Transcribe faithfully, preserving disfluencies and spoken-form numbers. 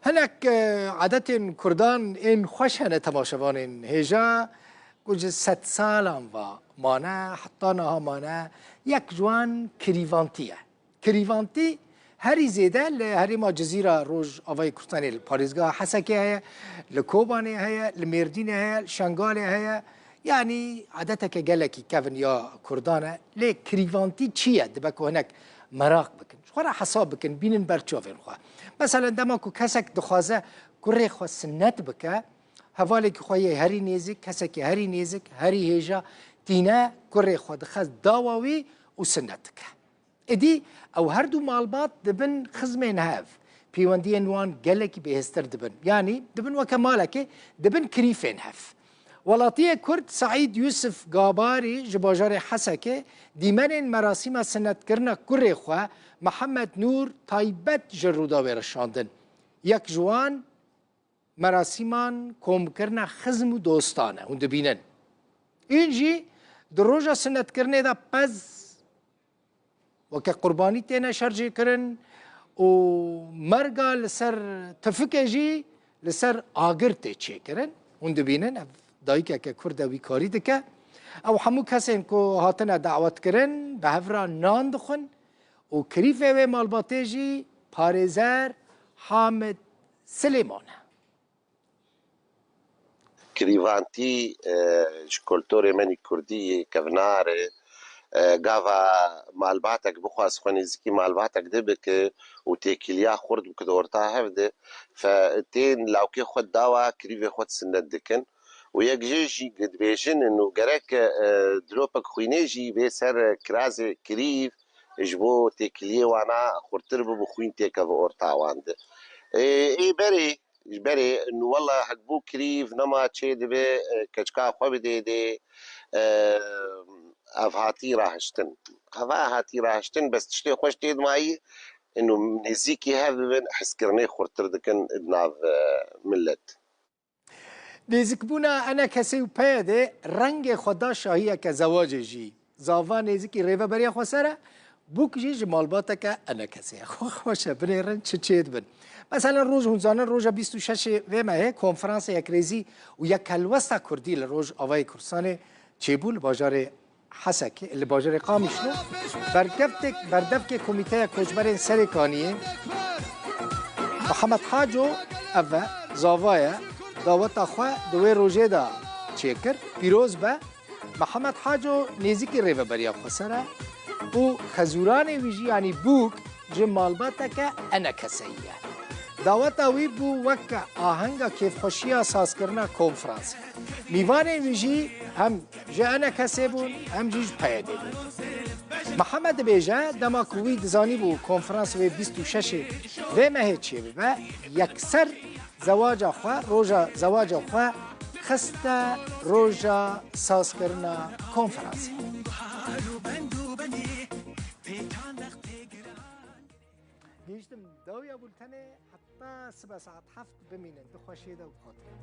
Hinek, e, adetên Kurdan ên xweş hene temaşevanên hêja ku ji sedsalan ve mane, heta niha mane, yek ji wan kirîvantî ye. Kirîvantî herî zêde li herêma Cizîra Rojavayê Kurdistanê li parêzgeha Hesekê heye, li Kobanê heye, li Mêrdînê heye, li Şengalê heye. Yanî adeteke gelekî kevin ya Kurdan e. Lê kirîvantî çi ye? Dibe ku hinek meraq bikin. Ji xwe re hesab bikin, bînin ber çavên xwe. Meselen dema ku kesek dixwaze kurê xwe sinnet bike, hevalekî xwe yê herî nêzik, kesekî herî nêzik, herî hêja tîne kurê xwe dixe dawa wî û sinnet dike. Êdî ew her du malbat dibin xizmên hev. Pêwendiyên wan gelekî bêhêztir dibin. Yanî dibin weke malekê, dibin kirîfên hev. Welatiyê Kurd Seîd Yusuf Gabarî ji bajarê Hesekê dîmenên merasîma sinnetkirina kurê xwe Mihemed Nûr taybet ji Rûdawê re şandin. Yek ji wan merasîman komkirina xizm û dostan e. Hûn dibînin. În jî di roja sinnetkirinê de pez weke qurbanî têne şerjêkirin û merga li ser tifikê jî li ser agir tê çêkirin. Hûn dibînin, ev dayikeke Kurd e wî karî dike. Ew hemû kesên ku hatine dawetkirin, bi hev re nan dixwin û kirîfê wê malbatê jî parêzer Hamid Silêman e. Kirîvantî, e, ji kulturê me nî kurdî yê kevnar e. E, gava malbatek bixwaz xwe nêzîkî malbatek dibike û têkiliya xurt bike di orta hev de, fe-, tên lawkê xwe dawa kirîvê xwe sinnet dikin. Û yek jê jî dibêjin û gerek, e, dilopek xwînê jî bê ser kirazê kirîv ji bo têkiliyê wana xurtir bibe, xwîn têkeve orta wan de. E, ê berê Ji berê, wela hek bû kirîv nema çê dibe, e, keçika xwe bidê dê, e, ev hatî rahiştin. Heva hatî rahiştin, bes tiştê xweş tê dimayî, inu nêzîkî hev bibin, hezkirinê xurtir dikin di nav, e, millet. Nêzikbûna enekesê û peyedê rengê xwe da şahiyeke zewacê jî. Zava nêzikî rêveberiya xweser e, bûk jî ji malbateke enekesê ye. Xwe xweş e, binêrin çi çêdibin. Meselen roj, hûn zanin roja bîst û şeşê vê mehê konferansê yekrêzî û yekhelwesta kurdî li Rojavayê Kurdistanê çêbû li bajarê Hesekê, li bajarê Qamişlo. Berkevtek, berdevkê Komîteya Koçberên Serê Kaniyê Mihemed Haco, ev e, zava ye, daweta xwe di wê rojê de çêkir. Pîroz be. Mihemed Haco nêzîkî rêveberiya xweser e û xezûranê wî jî, yanî bûk, ji malbateke enekeseyî ye. Daweta wî bû weke ahenga kêfxweşiya sazkirina konferansê. Mîvanên wî jî hem ji enekesê bûn, hem jî ji peyedê bûn. Mihemed dibêje, dema ku wî dizanîbû konferans wê bîst û şeşê vê mehê çêbibe, yekser zewaca xwe, roja zewaca xwe xiste roja sazkirina konferansê. Gihîştim dawiya bultenê, heta sibe saet heft bimînin, di xweşiyê de û bi xatirê.